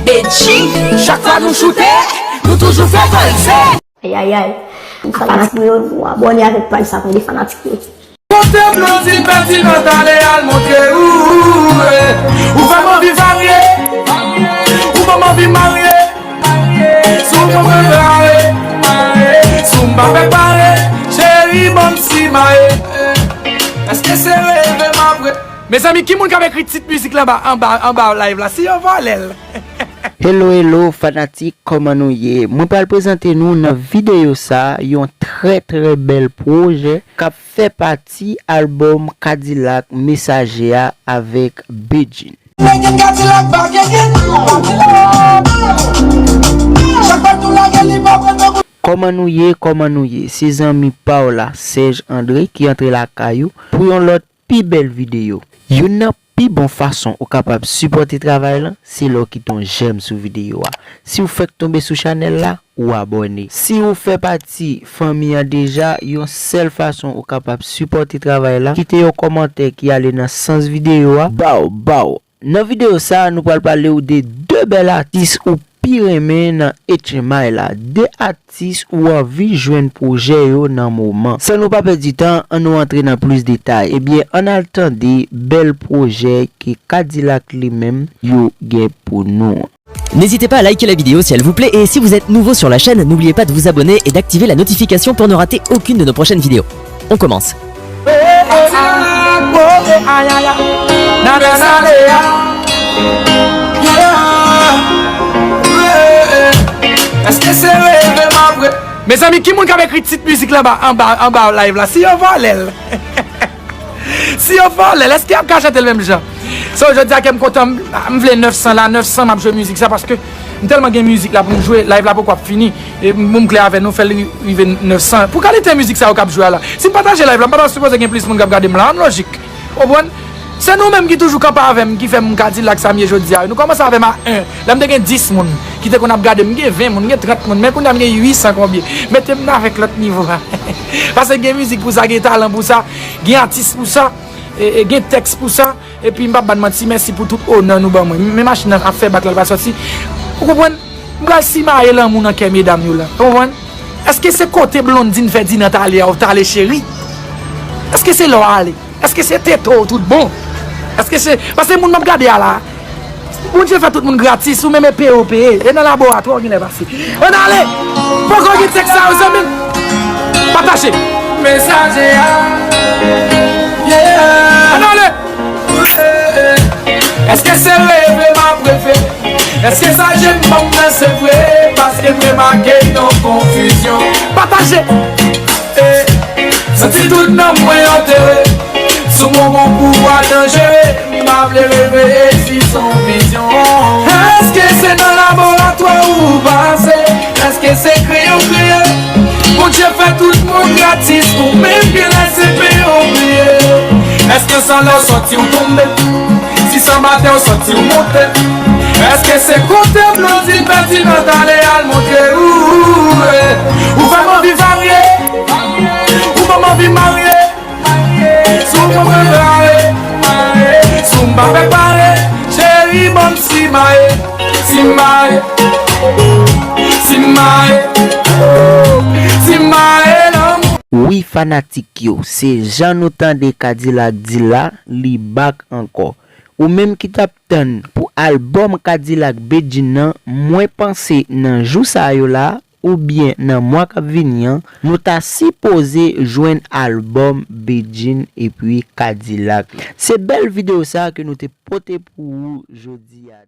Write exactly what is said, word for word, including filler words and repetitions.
Bedjine, chak fwa nou choute, nou toujou fè valse. Ayayay. Fanatik mwen yo, nou abòne avèk paj sa, tande fanatik yo. Kote Blondine Ferdinand ale al montre ou, eh. Ou fè m anvi varye, ou ban m anvi marye. Si w konprann mare, si w m pa fè pare, cheri, ban m simaye. Èske se reve m ap reve? Mezanmi, ki moun k ap ekri tit mizik la anba, anba, anba live la? Si yo vòlè l. Hello, hello, fanatik, kòman nou ye? Mwen pral prezante nou nan videyo sa yon trè, trè bèl pwojè k ap fè pati albòm Kadilak Mesaje a avèk Bedjine. Lage Kadilak bagay. Chak bat ou lage li pa pran nan. Kòman nou ye, kòman nou ye? Se zanmi pa w la, Serge André, ki antre lakay ou pou yon lòt pi bèl videyo. Youn nan pi bon fason ou kapab sipòte travay lan, se lè w kite yon jèm sou videyo a. Si w fèk tonbe sou chanèl la, ou abòne. Si ou fè pati fanmi an deja, yon sèl fason ou kapab sipòte travay la, kite yon kòmantè ki ale nan sans videyo a. Baw, baw. Nan videyo sa a, nou pral pale w de de bèl atis ou pi renmen nan H M I la. De atis ou anvi jwenn pwojè yo nan moman. San nou pa pèdi tan, ann nou antre nan plis detay. Ebyen, ann al tande bèl pwojè ke Kadilak li menm yo gen pou nou. N'hésitez pas à liker la vidéo si elle vous plaît et si vous êtes nouveau sur la chaîne, n'oubliez pas de vous abonner et d'activer la notification pour ne rater aucune de nos prochaines vidéos. On commence. Èske se reve m ap re- Mezanmi, ki moun k ap ekri tit mizik la anba, anba, anba live la? Si yo vòlè l. Si yo vòlè l, èske y ap ka chante l menm jan? So, jodi a ke m kontan, m, m vle nèf san la, nèf san m ap jwe mizik sa, paske m tèlman gen mizik la pou m jwe, live la poko ap fini. E m, m klè avè nou, fè l ri-, rive nèf san. Pou kalite mizik sa yo k ap jwe a la. Si m pataje live la, m pa ta sipoze gen plis moun k ap gade m la, an lojik. Konprann? Se nou menm ki toujou kanpe avè m, ki fè m Kadilak sa m ye jodi a. Nou kòmanse avè m a en. Lè m te gen dis moun ki te konn ap gade m, m gen ven moun, m gen trant moun, men kounye a m gen uit san konbyen. Mete m nan avèk lòt nivo a. Paske gen mizik pou sa, gen talan pou sa, gen atis pou sa, e, e gen tèks pou sa. Epi m p ap ba n manti, mèsi pou tout onè nou ban mwen. Men machin nan ap fè bak la, l pa sòti. Ou konprann? M pral simaye lanmou nan kè medam yo la. Ou konprann? Èske se kote Blondine Ferdinand t ale a, ou t ale, cheri? Èske se la w ale? Èske se tete w tout bon? Èske se, paske moun m ap gade a la, Bondye fè tout moun gratis, ou menm e peye w peye. E nan laboratwa w genlè pase. Ann ale! Poko gen tèks sa yo, zanmi m. Pataje. Mesaje a. Yeah. Ann ale! Èske se reve m ap reve? Èske sa je m ban m nan se vre? Paske m remake yon konfizyon. Pataje! Eh, santi tout nanm mwen antere. Sou mwen gon pouvwa danjere. M pa vle reve e si s on vizyon. Èske se nan laboratwa ou pase? Èske se kreye w kreye? Bondye fè tout moun gratis, ou menm genlè se peye w peye. Èske se anlè w sòti w tonbe? Si se anba tè w sòti w monte? Èske se kote Blondine Ferdinand t ale al montre ou, eh, ou fè m anvi varye, ou ban m anvi marye? Si w konprann mare, si w m pa fè pare, cheri, ban m simaye, simaye, simaye, simaye lanmou. Wi, fanatik yo, se jan nou tande Kadilak di la, li back ankò. Ou menm ki t ap tann pou albòm Kadilak Bedjine nan, mwen panse nan jou sa yo la, oubyen nan mwa k ap vini an, nou ta sipoze jwenn albòm Bedjine epi Kadilak. Se bèl videyo sa ke nou te pote pou ou jodi a.